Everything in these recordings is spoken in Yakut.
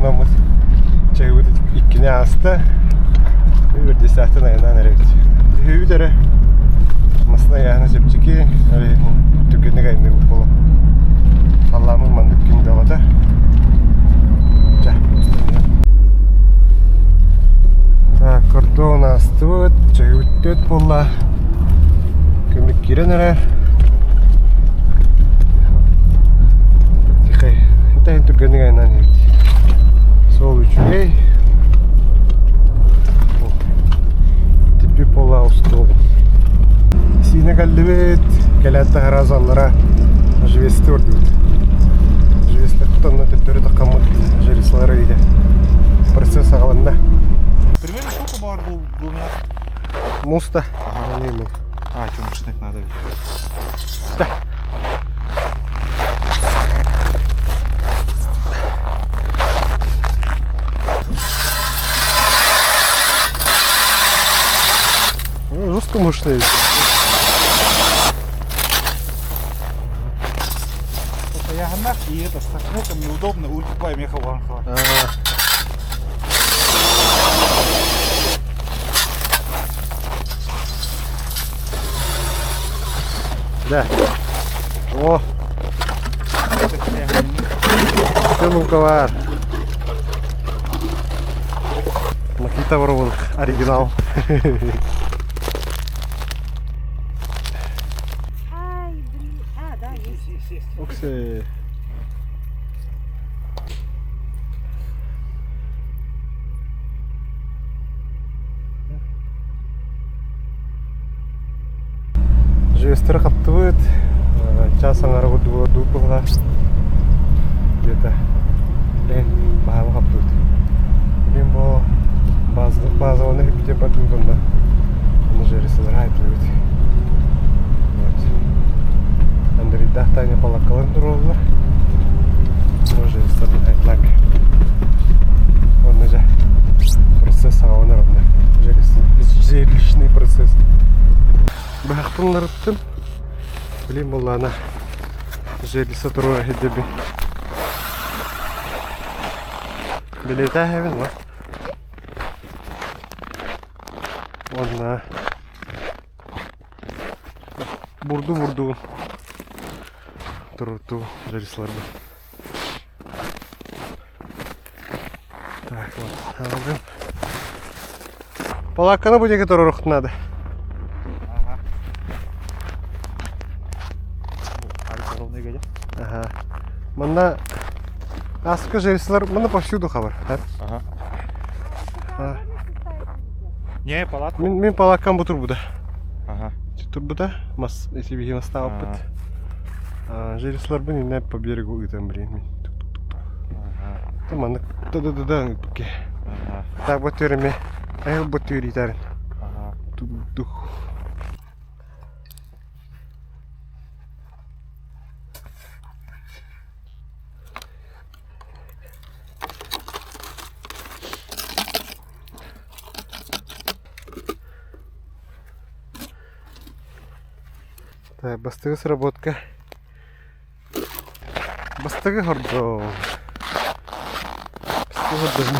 уунаммыт чайбыт иккини ааста. Үрдүсээхтэн айаннаан эрэбит. Түһүүбүт эрэ. Массыына айааһына чэпчэки, түргэнник айанныыбыт буолан. Халлааммыт маннык күн бөҕөтө. Чэ, Так, кордон аастыбыт, чайбыт түөт буолла. Көмүк киирэн эрэр. Тихай. Интэн түргэнник айаннаан иһэбит. Суол үчүгэй. Типпи пола устуубун. Сиинэ кэллибит. Кэлээт таһара заллара живести көрдүбүт. Живестер тутанна төттөрү таххаммыт железлары виде. Процесс саҕаланна. Примерно сколько бар был, был у нас? Муста. Ага. А, что, мышных надо ведь. Да. Ну, жестко мышные. Я и это с такмоком неудобно, ультипай меха ванхала. Да. О! Сылука Макита воровал оригинал. Ай, блин. А, да, есть. Есть, есть. Оксе. Живестері хаптыбыт, час аҥара курдук быһылаах где-то блин баһаама хаптыбыт. Блин бу базованы бүйтеп бардыбыт онно ону жересилер айтылыбыт. Вот. Андрейдаах Таня палаккаларын туруораллар. Может, айтлак. Онно же процесс саҕаланар онно. Зрелищный процесс. Быһахпын уларыттым. Блин буоллаана зрелище туруора сирдэби. Билетээһэбин ма. Уонна бурду бурдугун туруттуу жарисларбын. Так, вот, алдым. Палатканы бу диэки туруоруохтун надо. Ага. Ага. Манна аска жарислар манна повсюду хабар. Ага. А. Не, палатку. Мин, мин палаткам бу турбута. Ага. Турбута, мас, если биһи мастаабыппыт. Жерисларбын иннэ по берегу ыытан блин. Ага. Маннык да-да-да-да ыыппыкке. Ага. Так бу түрүмэ айыл бу түритарын. Ага. Дух. Так, бастыгы сработка. Бастыгы хордо. Бастыгы хордо.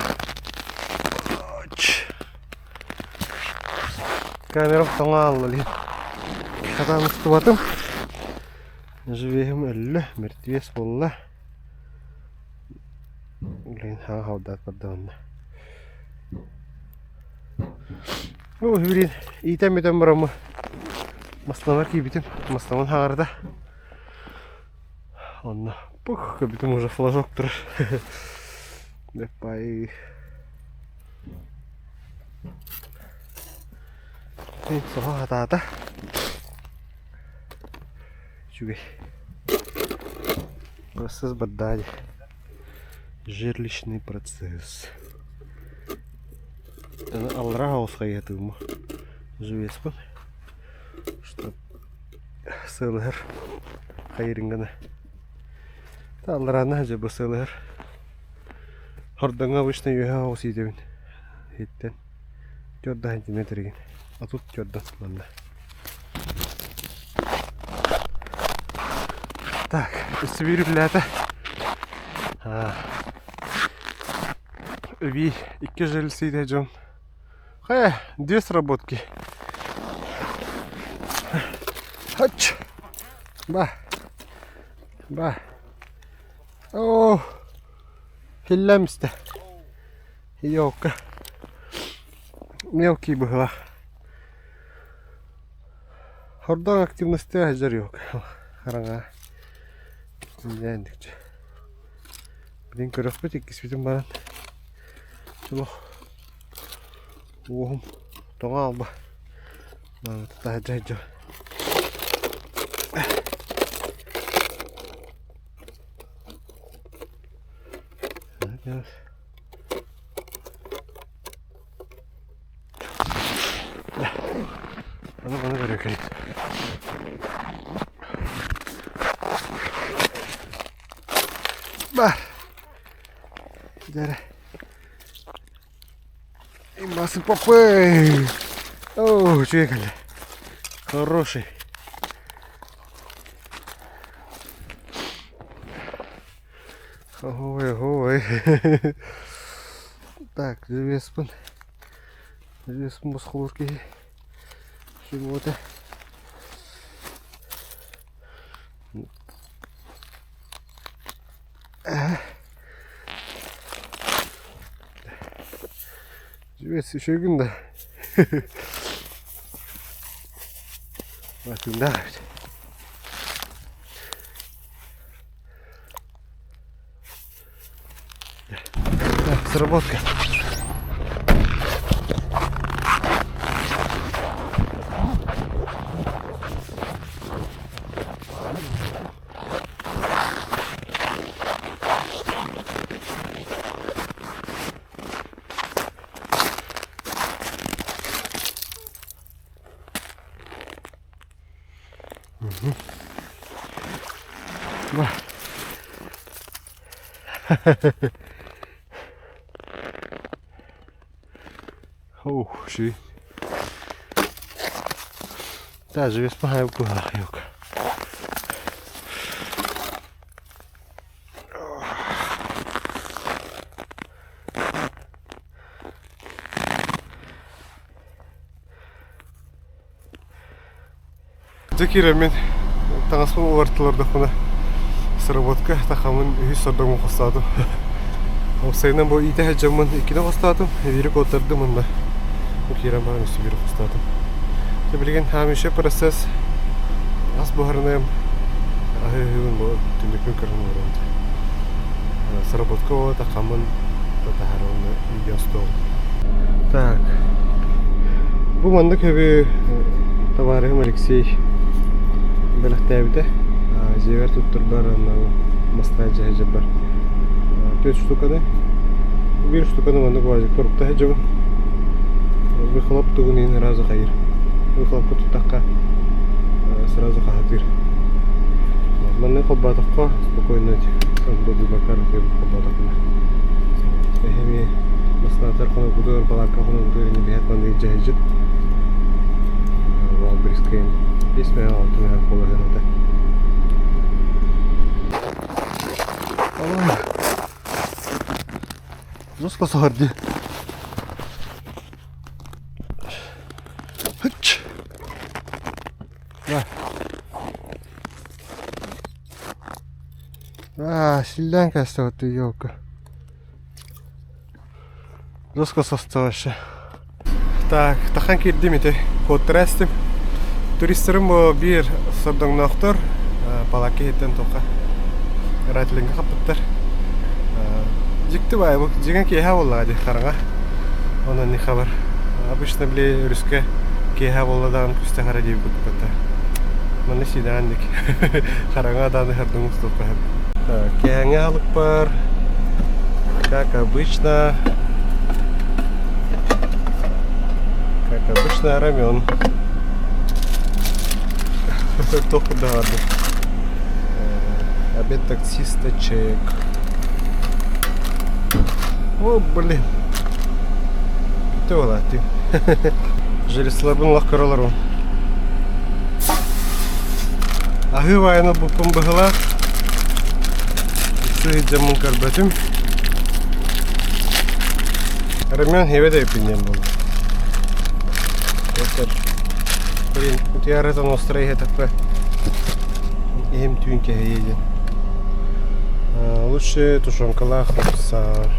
Камерам тоҥо ли. Хатан устубатым. Живеһим өллө, мертвец буолла. Блин, хаҥа халдаат барда Ну, блин, иитэн бүтэн бараммын маслабар киирбитим, маслабын хаҥарда. Онно пух, көбүтүм уже флажок турар. Бэппай. Соһо хатаата. Үчүгэй. Процесс бардаа Жилищный процесс. Аллараа хаос хайыһатыым живеспин чтоб сыалыһар хайырын гына алларааны дьэ бу сыалыһар хордоҥҥо обычно үөһэ оҕус иитэбин иһиттэн төрдө сантиметр а тут төрдө манна Так, өссө биир үлэлээтэ. Эбии икки жильцы дьон. Хайа, две сработки. Хач! Ба! Ба! О, хиллэмстэ. Елка. Мелкий быһылаах. Хордоон активностьтаах сылдьар елка. Хараҥа. Дьэ, Билин көрөхпүт иккиспитин баран чулух уоһум тоҥо алба таһырдьа сылдьар. Аны маны көрөкөй. Бар. Дәрі. Масы попы. О, чуекали. Хороший. Ой, ой. Так, живеспін. Живеспін босқолор киһи. Суббота. Живец үчүгүн да. Батында. Так, сработка. Ох, ши. Та, живе спагаю кугайок. Дьэ киирэммин таҥаспын уларыттылардахпына сработка тахаммын үһүс сордоҥмун хостоотум. Уопсайынан бу иитэ сылдьаммын иккитэ хостоотум, биири куоттардым уонна бу киирэн баран өссө биири хостоотум. Дьэ билигин хаамыйша процесс ас буһарыныам аһыы-аһыыбын бу түннүкпүн көрөн олоробун. Сработка тахаммын таһаарабын видео остуол. Так, бу маннык өбү табаарыһым Алексей бэлэхтээбитэ. Дьиэбэр туттарбар маста дьаһайдьарбар түөрт штуканы биир штуканы маннык уазикпар укта сылдьабын. Выхлоп тугун иһин сразу хайыр. Выхлопка туттахха сразу хаһытыыр. Маннык холбоотоххо спокойно бакар холбоотохпуна. Эһэми маслатар хонобутугар балаакка хонобутугар ини биһэт маннык дьаһайдьыт. Валбрискайын 5 6 мөһө холоһыната. Жестко саһар дии. Хыч. Да. А, силлээн кээстэ елка. Жестко состо вообще. Так, тахан киирдим ити. Куоттара эстим. Туристарым бу биир сордоҥноохтор палаакка иһиттэн туохха ратлиҥҥа хаппыттар. Дьикти баайы бу. Дьиҥэ киэһэ буоллаҕа дии хараҥа. Онон не хабар. Обычно били өрүскэ киэһэ буолла даҕаны күстэх эрэ диэбит курдук Манна сиидэҕин дик. Хараҥа даҕаны сордоҥ устуохха сөп. Киэһэҥҥи аһылыкпар, как обычно, как обычно рамен. Туох курдук барбыт. Обед таксиста чек. О, блин. Бүттэ буолаат дии. Железларбын олох көрө олоробун. Аһыы баайын ылбыппын быһыылаах. Сыһыдьаммын көрбөтүм. Ремень хебе эппин диэн буолла. Блин, утуйарытан острай иһэтэппэ иһим түүн кэһэйиэ диэн. Лучше тушенкалаах лапса.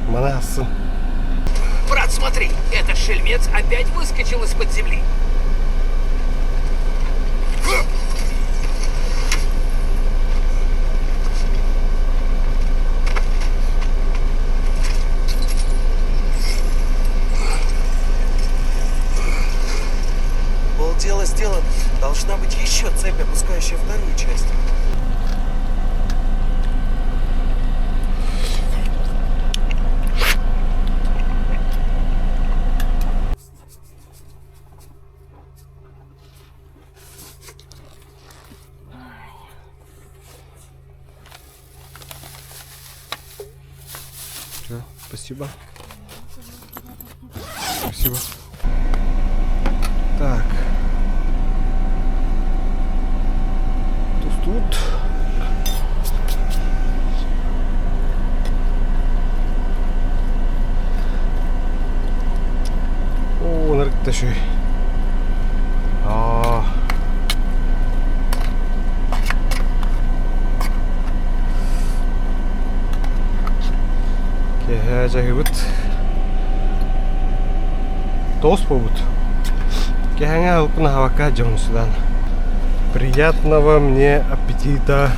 Маны ассın. Брат, смотри, этот шельмец опять выскочил из-под земли. Полдела сделано. Должна быть еще цепь, опускающая вторую часть. Все, спасибо. Спасибо. Так. Тут тут. Оо, ынырыкта үчүгэй. Аа. Киэһэ дьаһыыбыт. Тоҕус буолбут. Киэһэҥҥэ аһылыкпын аһаабакка дьоһунсудаан. Приятного мне аппетита!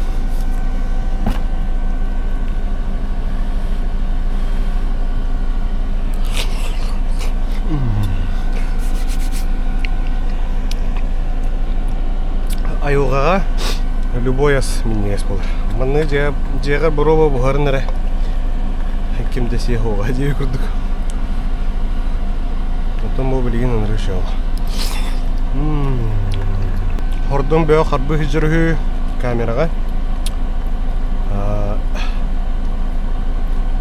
Айылҕаҕа любой ас минньигэс буолар. Манна дьиэҕэ боруоба буһарын эрэ ким да сиэ суоҕа диэби курдук. Оттон бу билигин ынырык шоу. Хордон бөҕө харбыы сылдьар үһү камераҕа.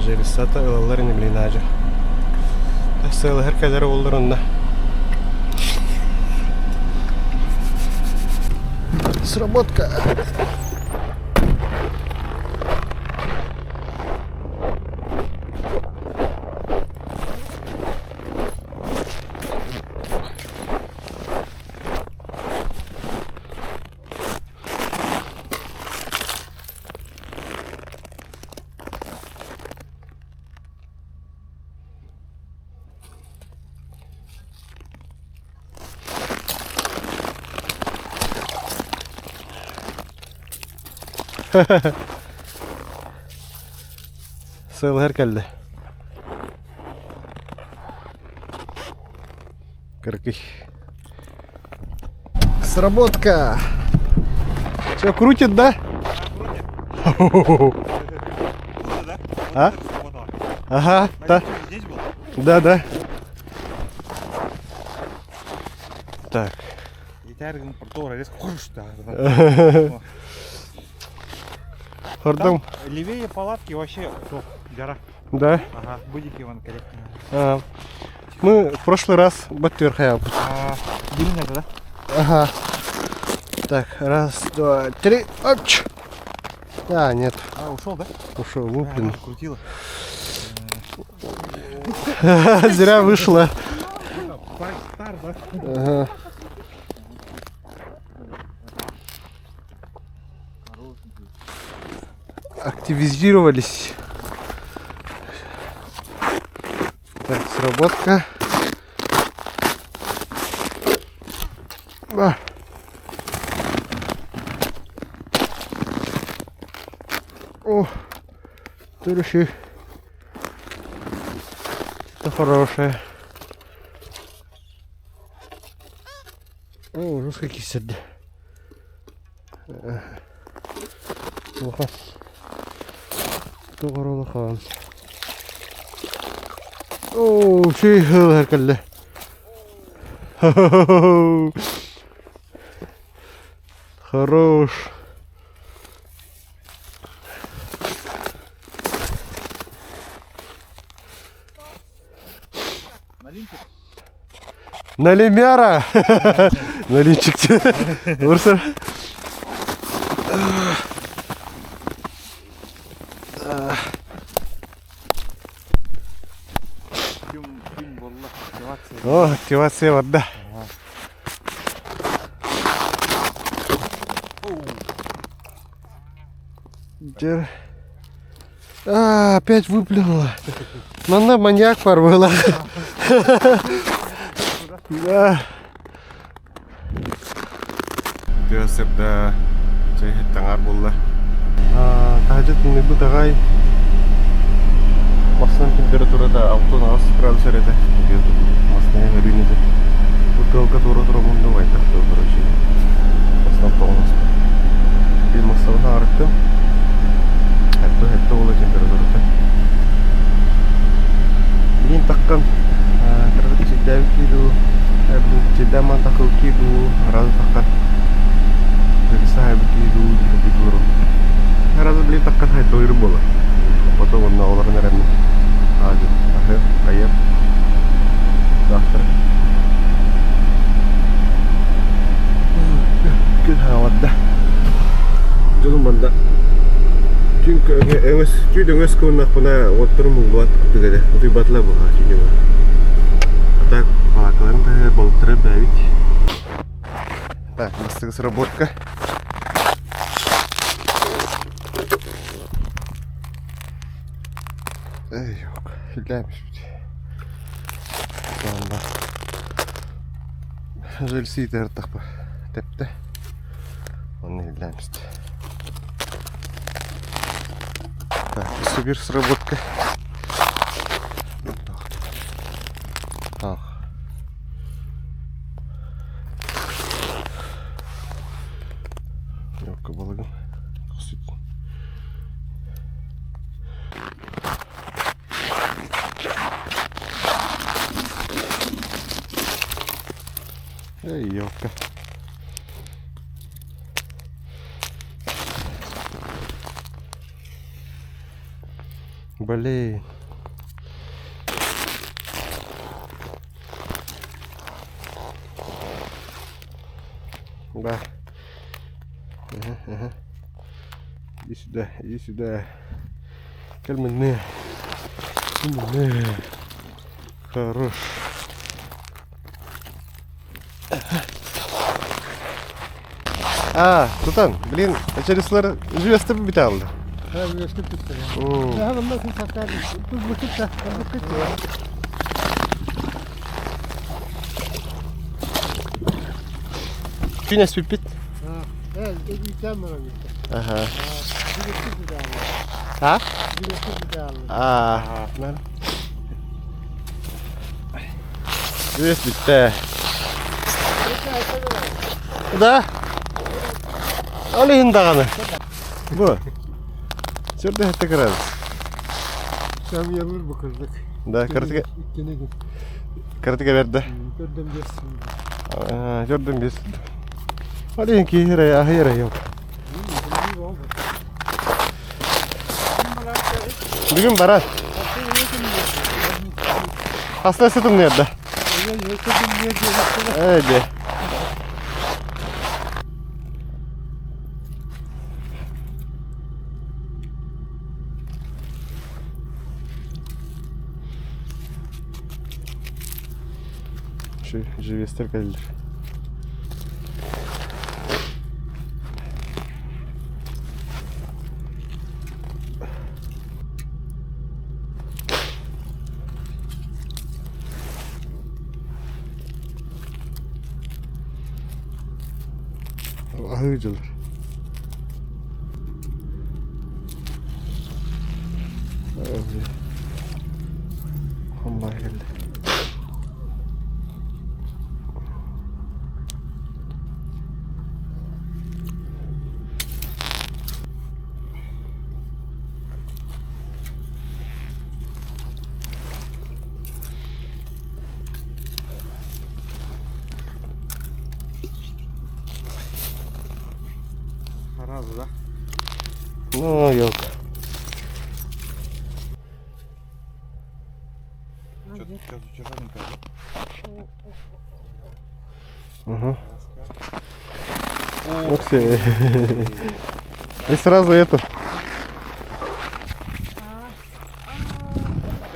Жересата ылаллар ини билин аадьа. Сыалаһар кэлэр уоллар онно. Сработка. Сыалыһар кэллэ. Кыркый. Сработка! Что, крутит, да? А? Ага, да. Да, да. Так. Хордом. Левее палатки вообще топ, жара. Да. Ага, будете вон корректно. А, мы в прошлый раз Батырхая. А, это, да? Ага. Так, раз, два, три. Оч! А, нет. А, ушел, да? Ушел, луплен. А, крутило. Зря вышла. Ага. Активизировались. Так, сработка. А. О, следующий. Это хорошая. О, уже какие сегодня. Улахан. Туох улахан. Оо, үчүгэй ыһыылаһар кэллэ. Хорош. Налимяра! Налимчик. Урсар. О, активация барда. Дер. А, опять выплюнула. Манна маньяк пар была. Да. Тыа сырда чэй таҥар буолла. Таһдьа тымныйбыт аҕай. Массыына температурата 68 градус эрэ этэ. Массыына өрүүн этэ. Бутылка туора тура муннум айдах тыл короче. Массыынам тоҕунас. Биир массыынаны аҕарыттым. Хэтто хэтто буола температурата. Билин таххан кыратык чэйдээбит дуу, чэйдээн маан таххыбыт дуу, араас таххан саһайбыт дуу, дуу Араас билин таххан хайдалыыр буолар. Потом онно олорон эрэммин аһы, айар, завтра. Күн хааларда. Дьонум манна Түн өҥөс түүн өҥөс кылыннахпына уоттарым уһуллубат курдук этэ. Утуйбатылар буоллаҕа түүнү быһа. А так балаакаларын таһыгар балыктара элбээбит. Так, бастакы сработка. Эй, yok, үллээбиппит. Сонно Жильсиитэр тахпа тэптэ. Онно иһиллээммит. Так, супер сработка. Так. Ёлка балыгын. Эй, елка. Блин. Да. Ага, ага. Иди сюда, иди сюда. Кэл манна. Манна. Хорош. А, тутан, блин, очередьлар звезды бүтэ алды. Күн эспиппит. Ага. А? А. Үс бүттэ. Да? Ол иһин даҕаны. Бу. Сүрдэ хэтте кырабыз. Сэмйэлир бу кырдык. Да, кырдык. Иккини Кырдык эберде. Төрдөн бес. Төрдөн бес. Ол иһин киһи аһыйара yok. Бүгүн барар. Хаста сытымныйда. Эде. Şu живестер кэллэр. Аһыы дьыллар. Хамбар кэллэ. Сразу, да? Ну, елка. Что-то тяжеленькое, да? Угу. Ух ты. И сразу эту. Все,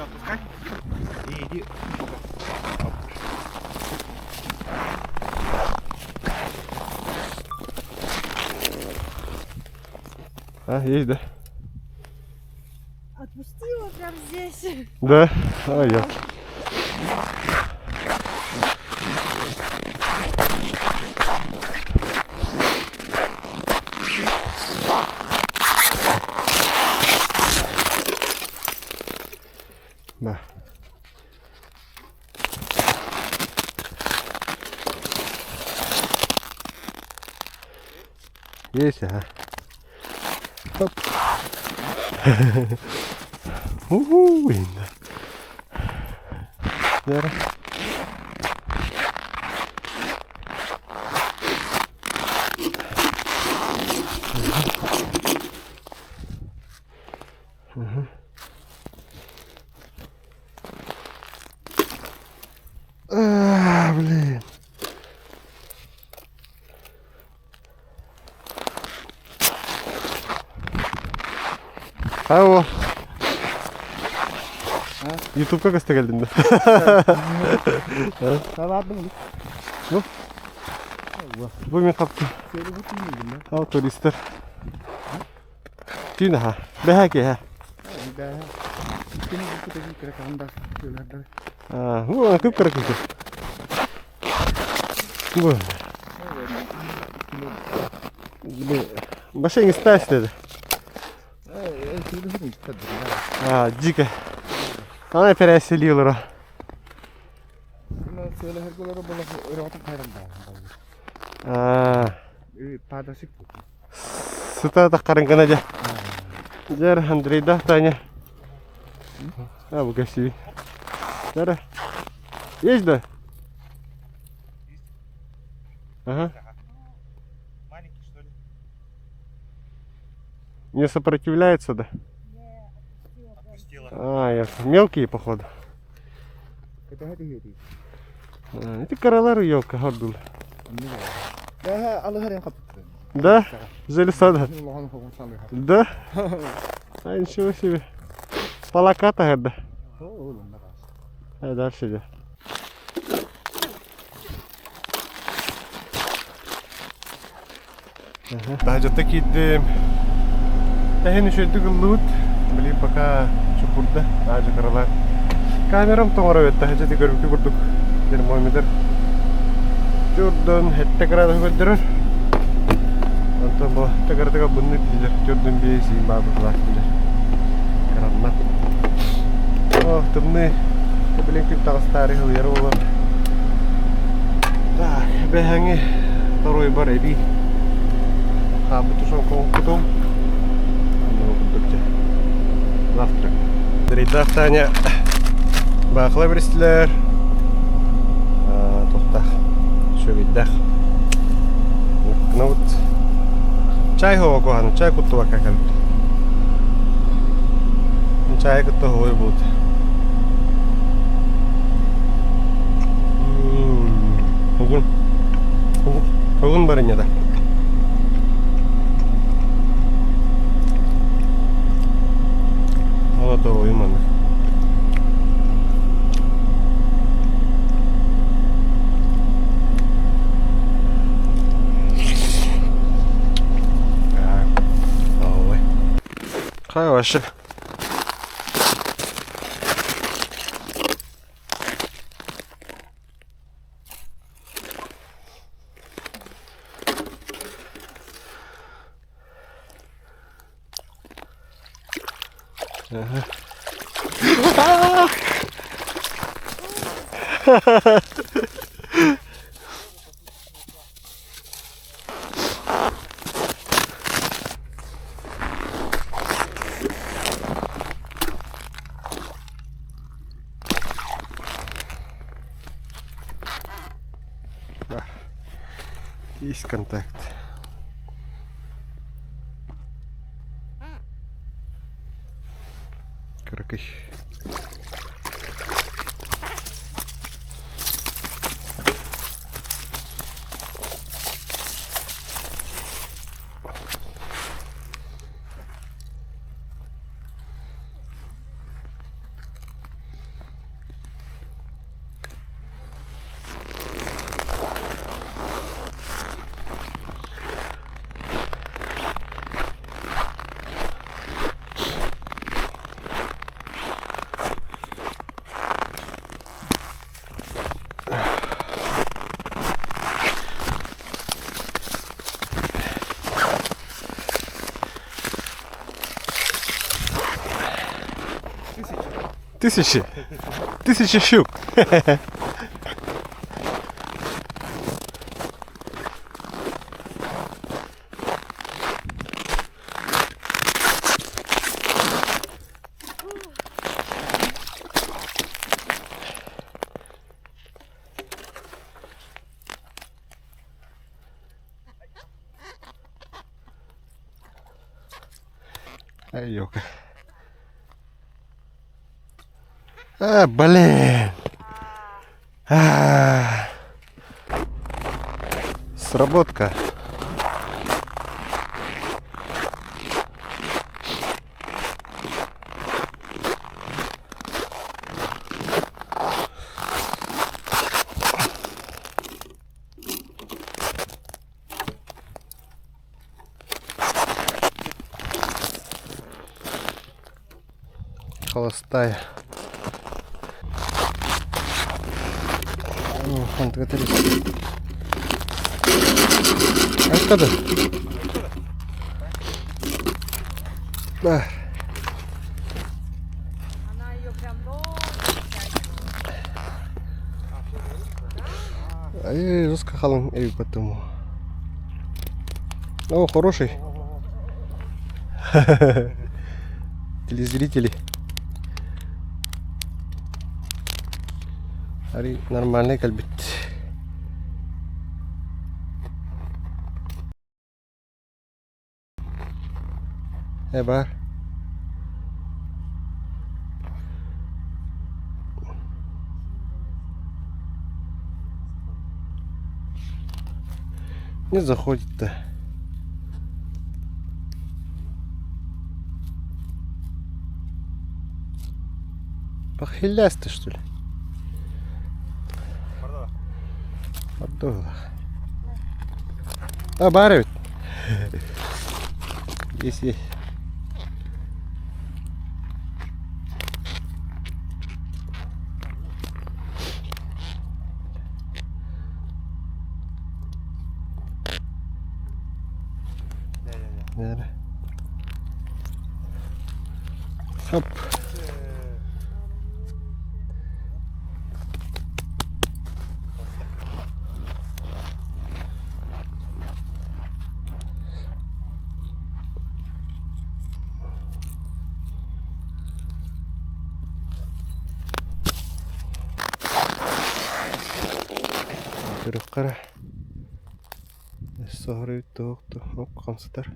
отпускай. И иди. А, есть, да? Отпустила прям здесь. Да? А, я. Да. Есть, ага. Хоп. Уху, Дьэ А, блин. Ау. Ютубка көстө кэлдим да. Бу? Бу мин хаптым. Ал туристар. Түүн аха. Бэһэ киэһэ. Аа, ну, кып-кыра кыыс. Бу. Башың истас деді. Аа, дико. Ана переселили олоро. Аа. Сыта таххарыҥ дьэ. Дьэр Андрейдаах Таня. А, бу кэпсиибин. Дьэ Есть да? Ага. Маленький, что ли? Не сопротивляется, да? Отпустила. А, ясно. Мелкие, походу. А, это каралар елка гордул. Да? Железо, да? А, ничего себе. Палаката, да? А дальше да. Таһдьата киирдим. Эһин үчүгэйдик ыллыбыт. Блин, пока чупурда. Аадьа кыралаан. Камерам тоҥоро эбит. Таһдьа ити көрбүккэ курдук термометр Төрдөн сэттэ градус көрдөрөр. Онтон бу кыратыга буннук диилэр. Төрдөн биэс иин баар быһыылаах диилэр. Кыранна. О, тымныы. Блин, күн таҕыстаары сылыйар буолар. Так, бэһэҥи торуйбар эбии хааммыт тушенкабын кутум. Онно курдук дьэ. Завтрак. Рейдаах Таня баахыла биристилэр. Туохтаах үчүгэйдээх. Ну вот чай хоҕо куһаҕан, чай куттубакка кэлбит. Чай кытта хоһуй буолбут. Бүгүн бүгүн барынньата. Ол торуйум маннык. Хайа вообще. Есть контакт. Кыракый. Тысячи. Тысячи щук. Ай, ёлка. А, блин. А. Сработка. Холостая. Айткады. Да. Она ее прям долго Ай, жестко халым, эй, потому. О, хороший. Телезрители. Ари нормальный кэлбит. Э бар. Не заходит-то. Похилясты, что ли? Бардылах. А, баар эбит. Есть, есть. Хоп. Көрүөххэ эрэ. Өссө соһуруйбут туох туох хамсатар.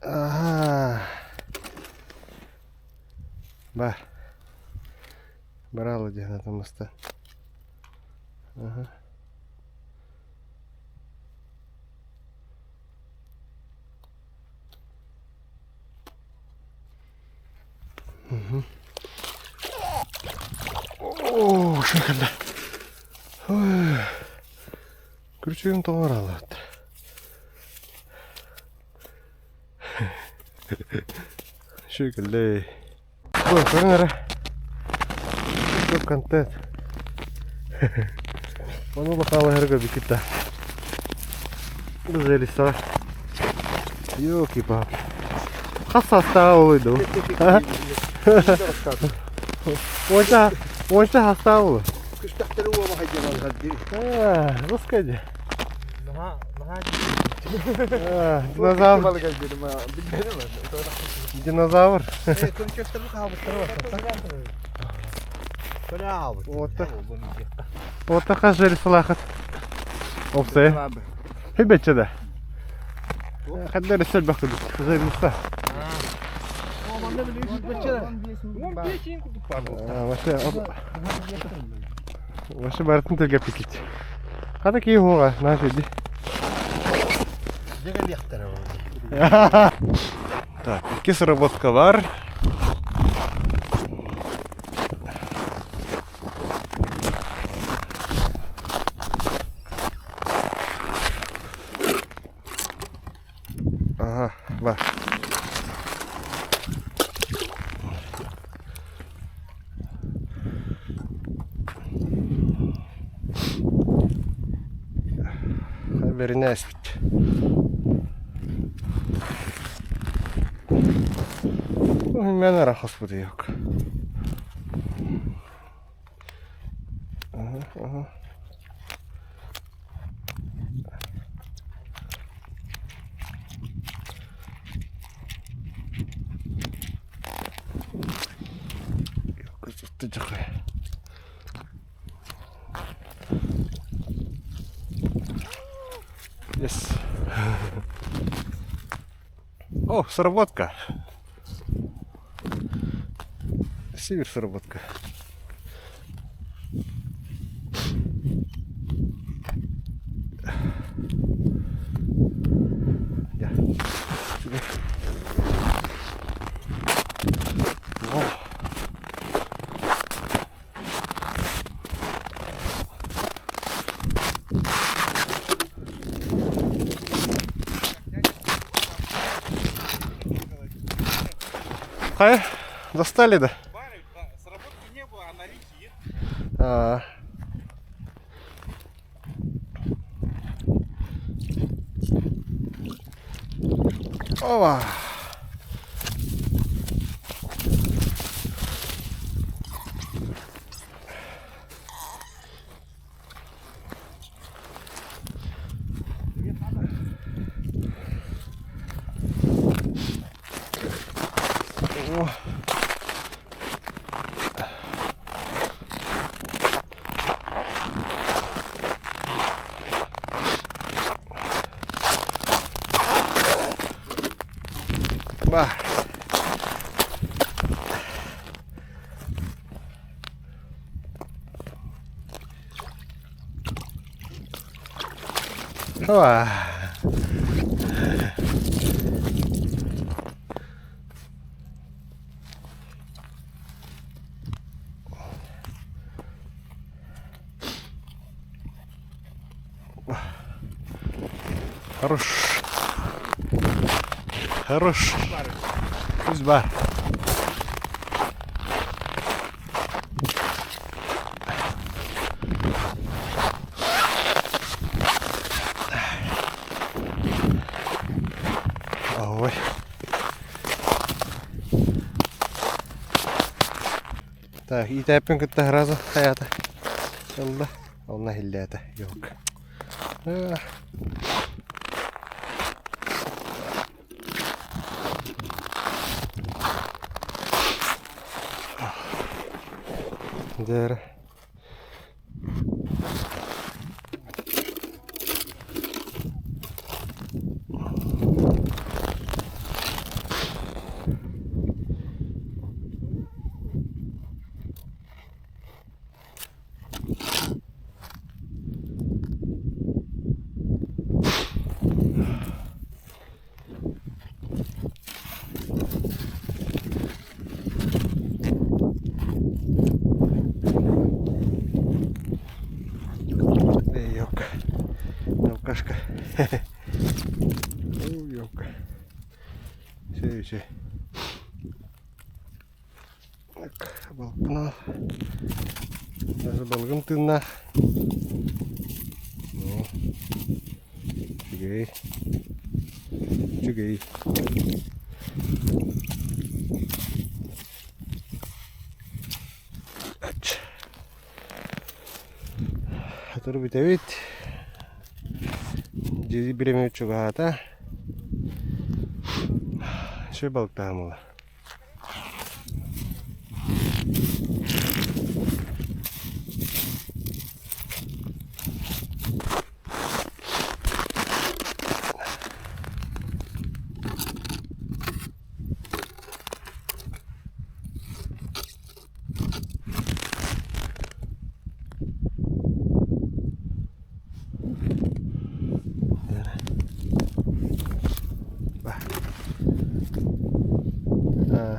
Аһаа. Бар. Брала диэн атыммыстан. Аха. Оо, шөкөллө. Күрчүгүм тоҕо араалаат. Шөкөллө. Бу көрүҥ эрэ. Көп контент. Ону бакаалаһарга бүкүт да. Бу Ёлки-палки. Хас саастааҕа буолуой дуу? Уонча уонча саастааҕа буолуо. Күстэхтэри уома хайдьамаллар дии. Русская дии. Динозавр. Динозавр. Вот такая же рисалахат. Опсы. Хибече да. Хаддар өссө элбэх курдук. Займуста. Вообще барытын тэлгэппиккит. Хата киһи уоҕа, наша иди. Так, икки сработка бар. Ага, бар. Бэринэ эспит. Мен ара хоспут yok. Ага, ага. Yes. О, сработка. Север сработка. Хайа, достали да? Сработки не было, а на реке. А. Ова! О. Ба. Ва. Хорош. Хорош. Пусть бар. Ой. Так, иитээппин кытта сразу хайаата ылла. Онно иһиллээтэ. Yok. Дьэ Ёлка. Алкашка. Ёлка. Все, все. Балкына. Даже балгым тыыннаах. Үчүгэй. Үчүгэй. Сотору бүтэбит. Дьизи бириэмэ чугаһаата. Үчүгэй балыктаһым буолар.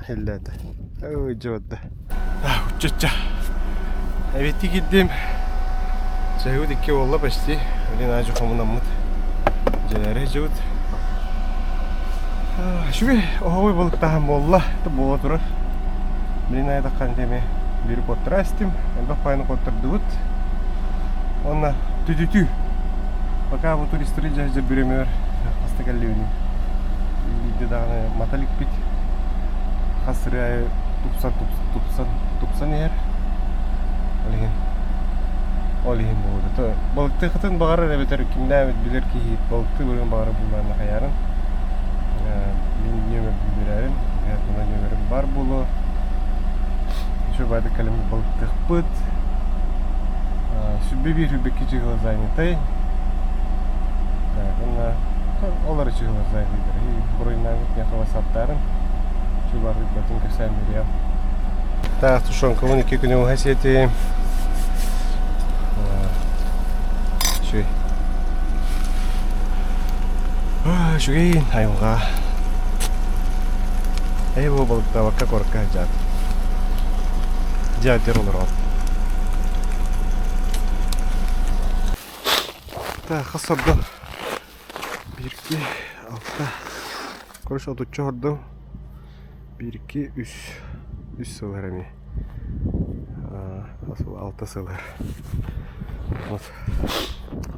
Иллээтэ. Ой, дьэ Уччачча. Эбиэттии киирдим. Чайыбыт икки буолла почти. Блин, аадьы хомунаммыт. Дьэлээрэ дьыбыт. Үчүгэй, оһоҕой балыктааһын буолла. Это буола турар. Блин, айдаххан теме бири куоттара истим. Элбэх пайны куоттардыбыт. Уонна түтүтүү. Пока бу туристары дьэ бүрөмөр хаста кэллибини. Биирдэ даҕаны мата иликпит. Хас сырыы аайы тупсан тупсан тупсан иһэр. Ол иһин ол иһин буолуо. Балыктыахытын баҕарар эбэтэр кимнээбит билэр киһи балыктыы барыан баҕарар буоллаҕына хайаарын. Мин нүөмэрбин биэрээрин, мына нүөмэрим баар буолуо. Еще баайдык кэлэн балыктыахпыт. 101 102 чыһыла занятай. Так, уонна олор чыһыла занятыйдар. Буруйнаабыт миэхэ ватсаптаарын. Чубарык батын кэпсээн биэриэм. Так, тушенкабын икки күнү уһа сиэтим. Үчүгэй. Үчүгэй айылҕа. Эй бу балыктаабакка куоракка сылдьаат. Дьиэ олорор. Так, хас сордон? Биир, икки, алта. Короче, отучча хордон. Биир, икки, үс. Үс сыл эмиэ. Алта сыл. Вот.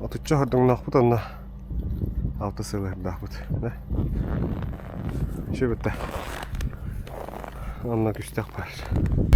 Отучча хордоҥноохпут онно алта сылыардаахпыт. Да? Үчүгэй бүтэ. Онно күстэх баар.